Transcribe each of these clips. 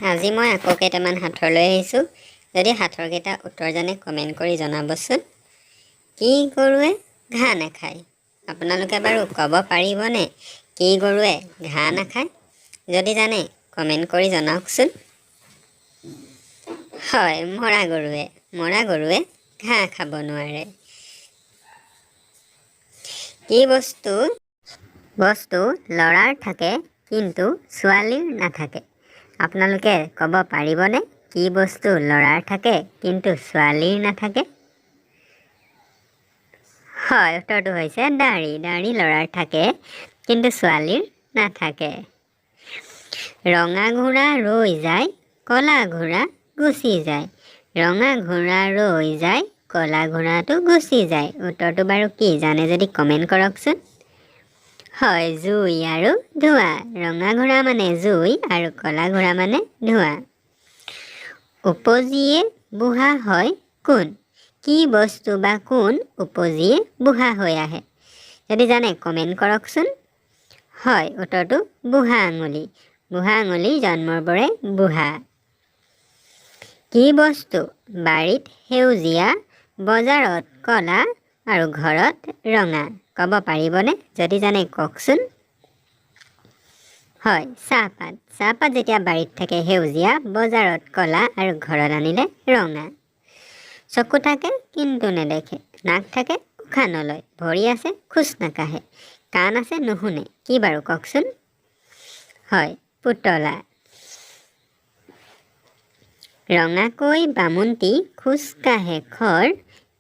আজি মই আকৌ কেইটামান সাঁথৰ লৈ আহিছোঁ। যদি সাঁথৰকেইটা উত্তৰ জানে, কমেণ্ট কৰি জনাবচোন। কি গৰুৱে ঘাঁহ নাখায়? আপোনালোকে বাৰু ক'ব পাৰিবনে কি গৰুৱে ঘাঁহ নাখায়? যদি জানে, কমেণ্ট কৰি জনাওকচোন। হয়, মৰা গৰুৱে। মৰা গৰুৱে ঘাঁহ খাব নোৱাৰে। কি বস্তু বস্তু ল'ৰাৰ থাকে কিন্তু ছোৱালীৰ নাথাকে? আপোনালোকে ক'ব পাৰিবনে কি বস্তু ল'ৰাৰ থাকে কিন্তু ছোৱালীৰ নাথাকে? হয়, উত্তৰটো হৈছে দাড়ি। দাড়ি ল'ৰাৰ থাকে কিন্তু ছোৱালীৰ নাথাকে। ৰঙা ঘোঁৰা ৰৈ যায়, ক'লা ঘোঁৰা গুচি যায়। ৰঙা ঘোঁৰা ৰৈ যায়, ক'লা ঘোঁৰাটো গুচি যায়। উত্তৰটো বাৰু কি? জানে যদি কমেণ্ট কৰকচোন। হয়, জুই আৰু ধোঁৱা। ৰঙা ঘোঁৰা মানে জুই আৰু ক'লা ঘোঁৰা মানে ধোঁৱা। উপজিয়ে বুঢ়া হয় কোন? কি বস্তু বা কোন উপজিয়ে বুঢ়া হৈ আহে? যদি জানে, কমেণ্ট কৰকচোন। হয়, উত্তৰটো বুঢ়া আঙুলি। বুঢ়া আঙুলি জন্মৰ পৰাই বুঢ়া। কি বস্তু বাৰীত সেউজীয়া, বজাৰত ক'লা আৰু ঘৰত ৰঙা? ক'ব পাৰিবনে? যদি জানে, কওকচোন। হয়, চাহপাত। চাহপাত যেতিয়া বাৰীত থাকে সেউজীয়া, বজাৰত ক'লা আৰু ঘৰত আনিলে ৰঙা। চকু থাকে কিন্তু নেদেখে, নাক থাকে উশাহ নলয়, ভৰি আছে খোজ নাকাঢ়ে, কাণ আছে নুশুনে। কি বাৰু, কওকচোন? হয়, পুতলা। ৰঙাকৈ বামুণটি খোজ কাঢ়ে খৰ,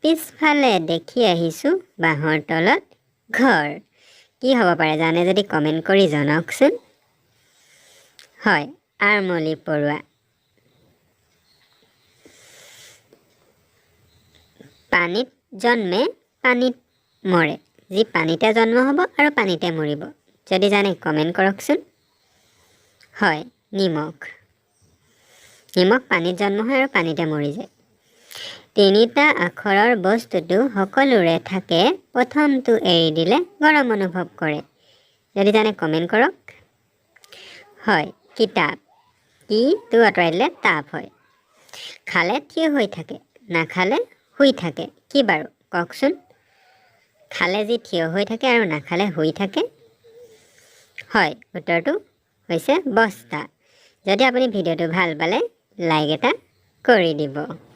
পিছফালে দেখি আহিছোঁ বাঁহৰ তলত ঘৰ। কি হ'ব পাৰে? জানে যদি কমেণ্ট কৰি জনাওকচোন। হয়, আৰমলি পৰুৱা। পানীত জন্মে, পানীত মৰে। যি পানীতে জন্ম হ'ব আৰু পানীতে মৰিব। যদি জানে, কমেণ্ট কৰকচোন। হয়, নিমখ। নিমখ পানীত জন্ম হয় আৰু পানীতে মৰি যায়। তিনিটা আখৰৰ বস্তুটো সকলোৰে থাকে, প্ৰথমটো এৰি দিলে গৰম অনুভৱ কৰে। যদি জানে, কমেণ্ট কৰক। হয়, কিতাপ। কিটো আঁতৰাই দিলে তাপ হয়। খালে থিয় হৈ থাকে, নাখালে শুই থাকে। কি বাৰু, কওকচোন? খালে যি থিয় হৈ থাকে আৰু নাখালে শুই থাকে। হয়, উত্তৰটো হৈছে বস্তা। যদি আপুনি ভিডিঅ'টো ভাল পালে, লাইক এটা কৰি দিব।